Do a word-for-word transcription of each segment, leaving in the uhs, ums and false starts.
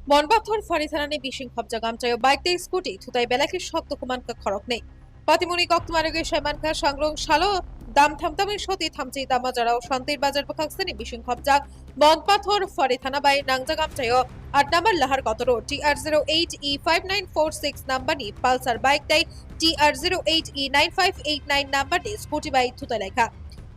Monpathor Phari thanani bising khopjak amchaio bike tei scooty thutai belai khe sok dukhu mankha khoroknwi. Patimungni koktwma rwgwi sai mankha, sangrong salo dam thamtamni soti thamchi dama jorao Santir Bazar bwkhaksani bising khopjak Monpathor Phari thana bai nangjak amchaio aat number Lahar Kotoro T R zero eight E five nine four six number ni Pulsar bike tei T R zero eight E nine five eight nine number ni scooty bai thutai laikha.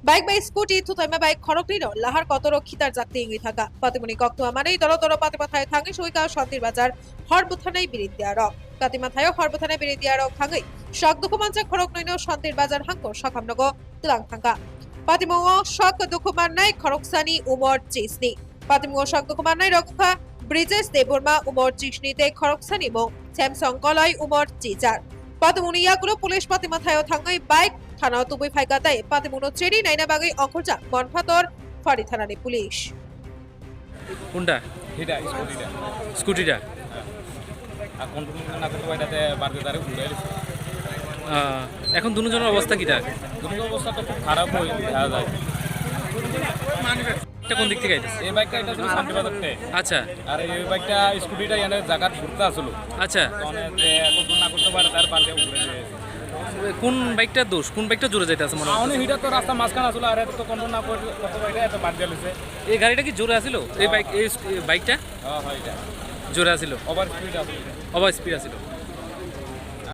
Bike bai scooty thuthaima bai khoroknwi no Lahar Kotoro khitarjak tei wngwi thangkha. Patimungni koktwma manwi doro doro patima thaio thangwi sogwikha Santir Bazar hor bwtharnai birindiyarok. Patima thaio hor bwtharnai birindiyarok thangwi sok dukhu manjak khoroknwi no Santir Bazar hangko sakhamnogo twlang thangkha. Patimungo sok dukhu mannai khoroksani umor chisni. Patimungo sok dukhu mannai rok wngkha Brijesh Debbarma, umor chisni tei khoroksani mung Samsung Koloi, umor chichar. Patimungni yagulo police patima thaio thangwi bike thanao tubui phaikha tei patimungno cheri naina bagwi ongkhorjak Monpathor Phari thanani police. কোনটা? এটা স্কুটিটা। স্কুটিটা? হ্যাঁ। আর কন্ট্রোল না করতে পারে, এটাতে বাড়তে তারে উল্টে গেছে। আহ, এখন দুজনের অবস্থা কিটা? দুজনের অবস্থা তো খুব খারাপ হয়ে দেখা যায়। এটা কোন দিক থেকে আইতেছে? এই বাইকটা এটা ছিল শান্তিবাজার থেকে। আচ্ছা। আর এই বাইকটা, স্কুটিটা এনে জায়গাত ঘুরতে আসলো। আচ্ছা। মানে যে কন্ট্রোল না করতে পারে, তার বাড়তে উল্টে গেছে। কোন বাইকটার দোষ? কোন বাইকটা জোরে যাইতে আছে মনে হয়? মানে এটা তো রাস্তা মাঝখানে আসলো, আর এটা তো কন্ট্রোল না করে করতে পারে, এটা বাদ দিয়ে গেছে। এই গাড়িটা কি জোরে আসিল? এই বাইক, এই স্কু-, এই বাইকটা? হ্যাঁ, হয় এটা। জোরে আসিল? ওভার স্পিড আসলো। ওভার স্পিড আসিল।